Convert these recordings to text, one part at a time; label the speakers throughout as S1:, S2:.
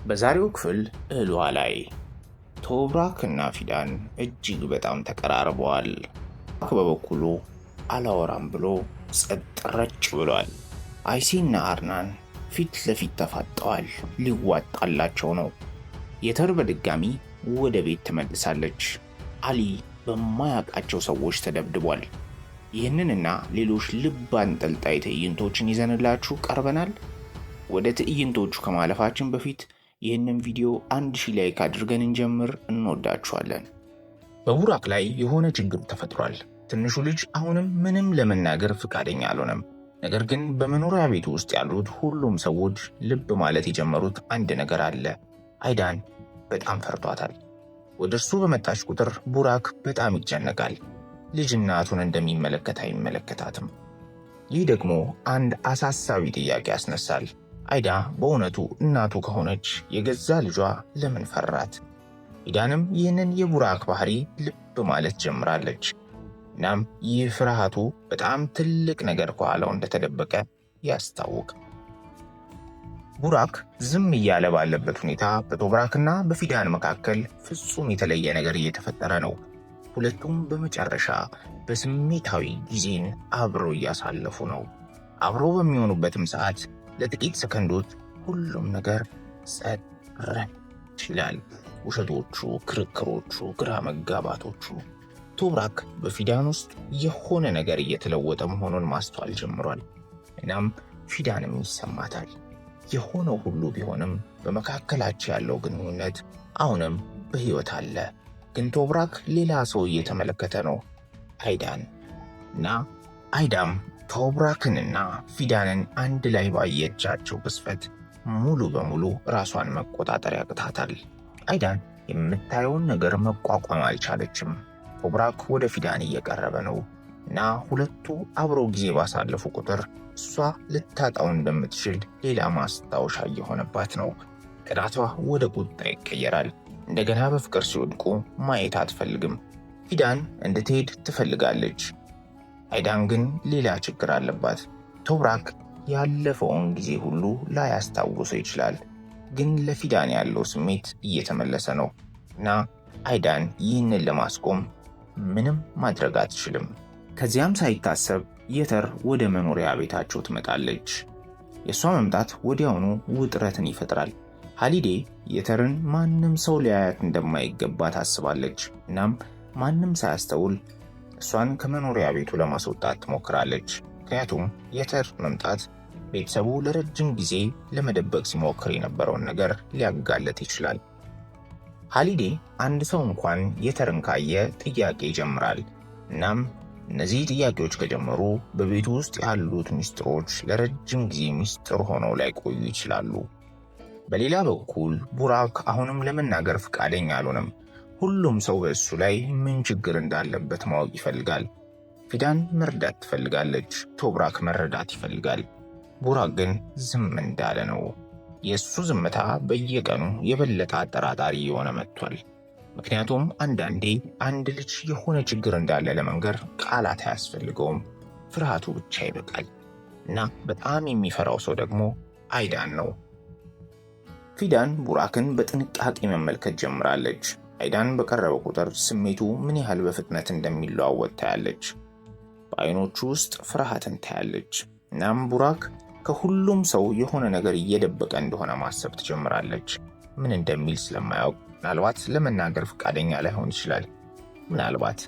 S1: በዛሬው ክፍል እህሏ ላይ ቶብራክና ፊዳን እጅግ በጣም ተቀራርበዋል። በበኩሉ አላወራም ብሎ ጸጥ ረጭ ብሏል። አይሴና አርናን ፊት ለፊት ተፋጠዋል። ሊዋጣላቸው ነው። የተር በድጋሚ ወደ ቤት ተመልሳለች። አሊ በማያውቃቸው ሰዎች ተደብድቧል። ይህንንና ሌሎች ልብ አንጠልጣይ ትዕይንቶችን ይዘንላችሁ ቀርበናል። ወደ ትዕይንቶቹ ከማለፋችን በፊት ይህንን ቪዲዮ 1000 like አድርገን እንጀምር። እንወዳችኋለን። በቡራክ ላይ የሆነ ችግር ተፈጥሯል። ትንሹ ልጅ አሁንም ምንም ለመናገር ፍቃደኛ አልሆነም። ነገር ግን በመኖሪያ ቤቱ ውስጥ ያሉት ሁሉም ሰዎች ልብ ማለት የጀመሩት አንድ ነገር አለ። አይዳን በጣም ፈርቷታል። ወደ እርሱ በመጣች ቁጥር ቡራክ በጣም ይጨነቃል። ልጅ እናቱን እንደሚመለከት አይመለከታትም። ይህ ደግሞ አንድ አሳሳቢ ጥያቄ ያስነሳል። አይዳ በእውነቱ እናቱ ከሆነች የገዛ ልጇ ለምን ፈራት? ኢዳንም ይህንን የቡራክ ባህሪ ልብ ማለት ጀምራለች። እናም ይህ ፍርሃቱ በጣም ትልቅ ነገር ከኋላው እንደተደበቀ ያስታውቅ። ቡራክ ዝም እያለ ባለበት ሁኔታ በቶብራክና በፊዳን መካከል ፍጹም የተለየ ነገር እየተፈጠረ ነው። ሁለቱም በመጨረሻ በስሜታዊ ጊዜን አብረው እያሳለፉ ነው። አብረው በሚሆኑበትም ሰዓት ለጥቂት ሰከንዶች ሁሉም ነገር ጸጥ ረጭ ይላል። ውሸቶቹ፣ ክርክሮቹ፣ ግራ መጋባቶቹ። ቶብራክ በፊዳን ውስጥ የሆነ ነገር እየተለወጠ መሆኑን ማስተዋል ጀምሯል። እናም ፊዳንም ይሰማታል። የሆነው ሁሉ ቢሆንም በመካከላቸው ያለው ግንኙነት አሁንም በሕይወት አለ። ግን ቶብራክ ሌላ ሰው እየተመለከተ ነው፣ አይዳን። እና አይዳም ቶብራክንና ፊዳንን አንድ ላይ ባየቻቸው ቅጽበት ሙሉ በሙሉ ራሷን መቆጣጠር ያቅታታል። አይዳን የምታየውን ነገር መቋቋም አልቻለችም። ቶብራክ ወደ ፊዳን እየቀረበ ነው እና ሁለቱ አብረው ጊዜ ባሳለፉ ቁጥር እሷ ልታጣው እንደምትችል ሌላ ማስታወሻ እየሆነባት ነው። ቅናቷ ወደ ቁጣ ይቀየራል። እንደገና በፍቅር ሲወድቁ ማየት አትፈልግም። ፊዳን እንድትሄድ ትፈልጋለች። አይዳን ግን ሌላ ችግር አለባት። ቶብራክ ያለፈውን ጊዜ ሁሉ ላያስታውሰው ይችላል፣ ግን ለፊዳን ያለው ስሜት እየተመለሰ ነው እና አይዳን ይህንን ለማስቆም ምንም ማድረግ አትችልም። ከዚያም ሳይታሰብ የተር ወደ መኖሪያ ቤታቸው ትመጣለች። የእሷ መምጣት ወዲያውኑ ውጥረትን ይፈጥራል። ሃሊዴ የተርን ማንም ሰው ሊያያት እንደማይገባ ታስባለች። እናም ማንም ሳያስተውል እሷን ከመኖሪያ ቤቱ ለማስወጣት ትሞክራለች። ምክንያቱም የተር መምጣት ቤተሰቡ ለረጅም ጊዜ ለመደበቅ ሲሞክር የነበረውን ነገር ሊያጋለጥ ይችላል። ሃሊዴ አንድ ሰው እንኳን የተርን ካየ ጥያቄ ይጀምራል። እናም እነዚህ ጥያቄዎች ከጀመሩ በቤቱ ውስጥ ያሉት ሚስጥሮች ለረጅም ጊዜ ሚስጥር ሆነው ላይቆዩ ይችላሉ። በሌላ በኩል ቡራክ አሁንም ለመናገር ፈቃደኛ አልሆነም። ሁሉም ሰው በእሱ ላይ ምን ችግር እንዳለበት ማወቅ ይፈልጋል። ፊዳን መርዳት ትፈልጋለች። ቶብራክ መረዳት ይፈልጋል። ቡራክ ግን ዝም እንዳለ ነው። የእሱ ዝምታ በየቀኑ የበለጠ አጠራጣሪ እየሆነ መጥቷል። ምክንያቱም አንዳንዴ አንድ ልጅ የሆነ ችግር እንዳለ ለመንገር ቃላት አያስፈልገውም፣ ፍርሃቱ ብቻ ይበቃል። እና በጣም የሚፈራው ሰው ደግሞ አይዳን ነው። ፊዳን ቡራክን በጥንቃቄ መመልከት ጀምራለች። አይዳን በቀረበ ቁጥር ስሜቱ ምን ያህል በፍጥነት እንደሚለዋወጥ ታያለች። በአይኖቹ ውስጥ ፍርሃትን ታያለች። እናም ቡራክ ከሁሉም ሰው የሆነ ነገር እየደበቀ እንደሆነ ማሰብ ትጀምራለች። ምን እንደሚል ስለማያውቅ ምናልባት ለመናገር ፈቃደኛ ላይሆን ይችላል። ምናልባት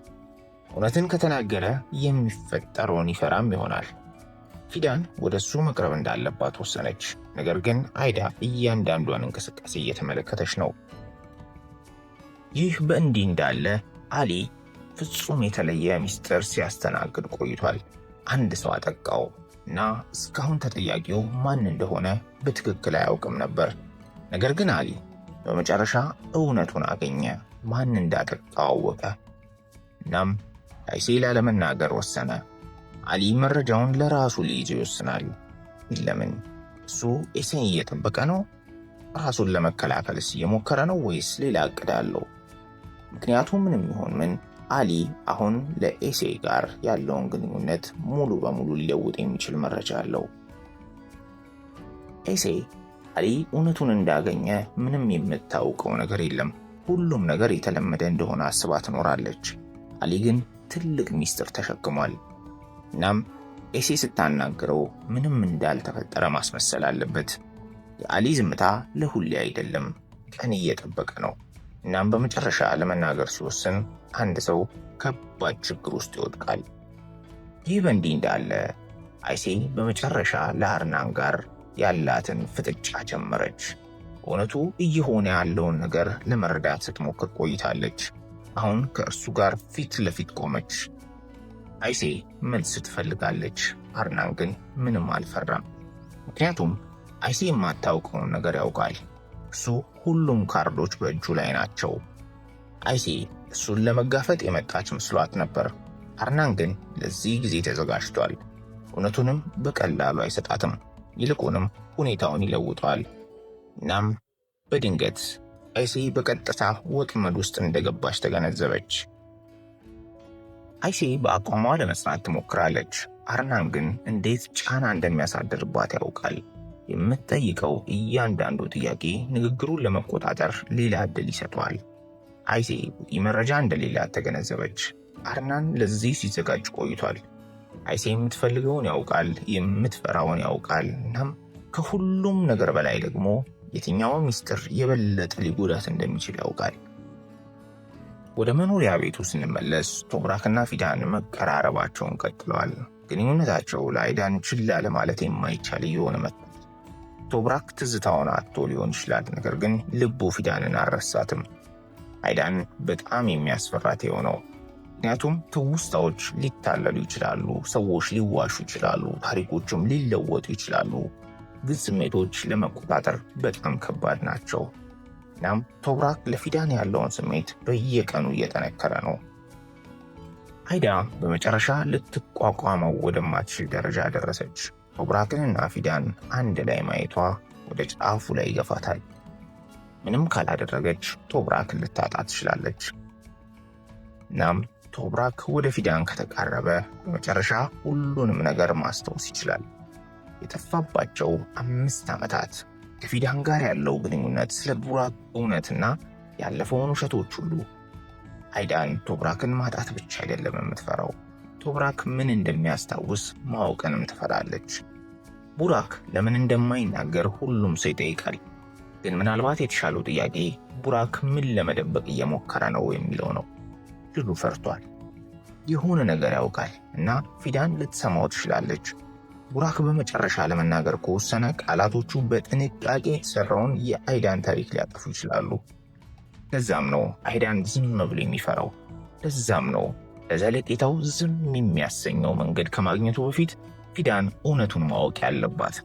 S1: እውነትን ከተናገረ የሚፈጠረውን ይፈራም ይሆናል። ፊዳን ወደ እሱ መቅረብ እንዳለባት ወሰነች። ነገር ግን አይዳ እያንዳንዷን እንቅስቃሴ እየተመለከተች ነው። ይህ በእንዲህ እንዳለ አሊ ፍጹም የተለየ ሚስጥር ሲያስተናግድ ቆይቷል። አንድ ሰው አጠቃው እና እስካሁን ተጠያቂው ማን እንደሆነ በትክክል አያውቅም ነበር። ነገር ግን አሊ በመጨረሻ እውነቱን አገኘ። ማን እንዳጠቃው አወቀ። እናም አይሴ ላለመናገር ወሰነ። አሊ መረጃውን ለራሱ ሊይዝ ይወስናል። ለምን? እሱ ኤሴን እየጠበቀ ነው? ራሱን ለመከላከልስ እየሞከረ ነው ወይስ ሌላ እቅድ አለው? ምክንያቱ ምንም ይሁን ምን አሊ አሁን ለኤሴ ጋር ያለውን ግንኙነት ሙሉ በሙሉ ሊለውጥ የሚችል መረጃ አለው። ኤሴ አሊ እውነቱን እንዳገኘ ምንም የምታውቀው ነገር የለም። ሁሉም ነገር የተለመደ እንደሆነ አስባ ትኖራለች። አሊ ግን ትልቅ ሚስጥር ተሸክሟል። እናም ኤሴ ስታናግረው ምንም እንዳልተፈጠረ ማስመሰል አለበት። የአሊ ዝምታ ለሁሌ አይደለም፣ ቀን እየጠበቀ ነው። እናም በመጨረሻ ለመናገር ሲወስን አንድ ሰው ከባድ ችግር ውስጥ ይወድቃል። ይህ በእንዲህ እንዳለ አይሴ በመጨረሻ ለአርናን ጋር ያላትን ፍጥጫ ጀመረች። እውነቱ እየሆነ ያለውን ነገር ለመረዳት ስትሞክር ቆይታለች። አሁን ከእርሱ ጋር ፊት ለፊት ቆመች። አይሴ መልስ ትፈልጋለች። አርናን ግን ምንም አልፈራም። ምክንያቱም አይሴ የማታውቀውን ነገር ያውቃል። እሱ ሁሉም ካርዶች በእጁ ላይ ናቸው። አይሴ እሱን ለመጋፈጥ የመጣች መስሏት ነበር። አርናን ግን ለዚህ ጊዜ ተዘጋጅቷል። እውነቱንም በቀላሉ አይሰጣትም። ይልቁንም ሁኔታውን ይለውጠዋል። እናም በድንገት አይሴ በቀጥታ ወጥመድ ውስጥ እንደገባች ተገነዘበች። አይሴ በአቋሟ ለመጽናት ትሞክራለች። አርናን ግን እንዴት ጫና እንደሚያሳድርባት ያውቃል። የምትጠይቀው እያንዳንዱ ጥያቄ ንግግሩን ለመቆጣጠር ሌላ ዕድል ይሰጠዋል። አይሴ በቂ መረጃ እንደሌላት ተገነዘበች። አርናን ለዚህ ሲዘጋጅ ቆይቷል። አይሴ የምትፈልገውን ያውቃል፣ የምትፈራውን ያውቃል። እናም ከሁሉም ነገር በላይ ደግሞ የትኛው ሚስጥር የበለጠ ሊጎዳት እንደሚችል ያውቃል። ወደ መኖሪያ ቤቱ ስንመለስ ቶብራክና ፊዳን መቀራረባቸውን ቀጥለዋል። ግንኙነታቸው ለአይዳን ችላ ለማለት የማይቻል እየሆነ መጥቷል። ቶብራክ ትዝታውን አጥቶ ሊሆን ይችላል፣ ነገር ግን ልቡ ፊዳንን አልረሳትም። አይዳን በጣም የሚያስፈራት የሆነው ምክንያቱም ትውስታዎች ሊታለሉ ይችላሉ፣ ሰዎች ሊዋሹ ይችላሉ፣ ታሪኮችም ሊለወጡ ይችላሉ። ግን ስሜቶች ለመቆጣጠር በጣም ከባድ ናቸው። እናም ቶብራክ ለፊዳን ያለውን ስሜት በየቀኑ እየጠነከረ ነው። አይዳ በመጨረሻ ልትቋቋመው ወደማትችል ደረጃ ደረሰች። ቶብራክንና ፊዳን አንድ ላይ ማየቷ ወደ ጫፉ ላይ ይገፋታል። ምንም ካላደረገች ቶብራክን ልታጣ ትችላለች። እናም ቶብራክ ወደ ፊዳን ከተቃረበ በመጨረሻ ሁሉንም ነገር ማስታወስ ይችላል። የጠፋባቸው 5 ዓመታት፣ ከፊዳን ጋር ያለው ግንኙነት፣ ስለ ቡራክ እውነትና ያለፈውን ውሸቶች ሁሉ። አይዳን ቶብራክን ማጣት ብቻ አይደለም የምትፈራው፣ ቶብራክ ምን እንደሚያስታውስ ማወቅንም ትፈራለች። ቡራክ ለምን እንደማይናገር ሁሉም ሰው ይጠይቃል። ግን ምናልባት የተሻለው ጥያቄ ቡራክ ምን ለመደበቅ እየሞከረ ነው የሚለው ነው። ልጁ ፈርቷል። የሆነ ነገር ያውቃል እና ፊዳን ልትሰማው ትችላለች። ቡራክ በመጨረሻ ለመናገር ከወሰነ ቃላቶቹ በጥንቃቄ የተሰራውን የአይዳን ታሪክ ሊያጠፉ ይችላሉ። ለዛም ነው አይዳን ዝም ብሎ የሚፈራው። ለዛም ነው ለዘለቄታው ዝም የሚያሰኘው መንገድ ከማግኘቱ በፊት ፊዳን እውነቱን ማወቅ ያለባት።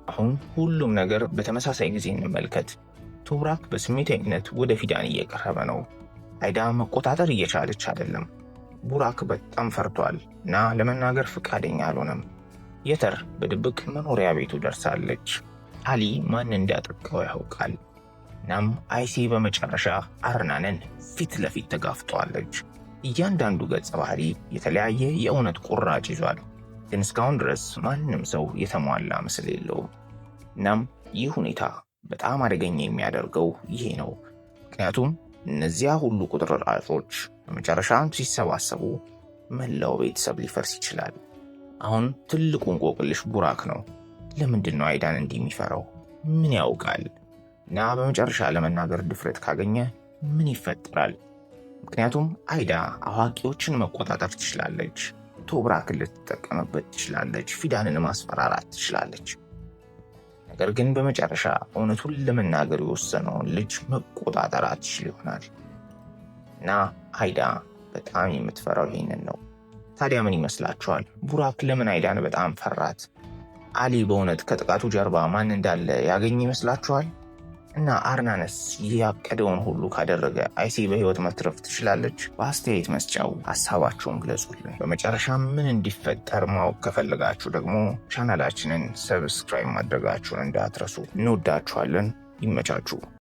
S1: አሁን ሁሉም ነገር በተመሳሳይ ጊዜ እንመልከት። ቶብራክ በስሜታዊነት ወደ ፊዳን እየቀረበ ነው። አይዳ መቆጣጠር እየቻለች አይደለም። ቡራክ በጣም ፈርቷል እና ለመናገር ፈቃደኛ አልሆነም። የተር በድብቅ መኖሪያ ቤቱ ደርሳለች። አሊ ማን እንዳጠቃው ያውቃል። እናም አይሴ በመጨረሻ አርናንን ፊት ለፊት ተጋፍጠዋለች። እያንዳንዱ ገጸ ባህሪ የተለያየ የእውነት ቁራጭ ይዟል፣ ግን እስካሁን ድረስ ማንም ሰው የተሟላ ምስል የለውም። እናም ይህ ሁኔታ በጣም አደገኛ የሚያደርገው ይሄ ነው። ምክንያቱም እነዚያ ሁሉ ቁርጥራጮች በመጨረሻም ሲሰባሰቡ መላው ቤተሰብ ሊፈርስ ይችላል። አሁን ትልቁ እንቆቅልሽ ቡራክ ነው። ለምንድን ነው አይዳን እንዲህ የሚፈራው? ምን ያውቃል? እና በመጨረሻ ለመናገር ድፍረት ካገኘ ምን ይፈጠራል? ምክንያቱም አይዳ አዋቂዎችን መቆጣጠር ትችላለች። ቶብራክን ልትጠቀምበት ትችላለች። ፊዳንን ማስፈራራት ትችላለች። ነገር ግን በመጨረሻ እውነቱን ለመናገር የወሰነውን ልጅ መቆጣጠር አትችል ይሆናል። እና አይዳ በጣም የምትፈራው ይሄንን ነው። ታዲያ ምን ይመስላችኋል? ቡራክ ለምን አይዳን በጣም ፈራት? አሊ በእውነት ከጥቃቱ ጀርባ ማን እንዳለ ያገኝ ይመስላችኋል? እና አርናነስ ያቀደውን ሁሉ ካደረገ አይሴ በህይወት መትረፍ ትችላለች? በአስተያየት መስጫው ሀሳባችሁን ግለጹልን። በመጨረሻ ምን እንዲፈጠር ማወቅ ከፈለጋችሁ ደግሞ ቻናላችንን subscribe ማድረጋችሁን እንዳትረሱ። እንወዳችኋለን። ይመቻችሁ።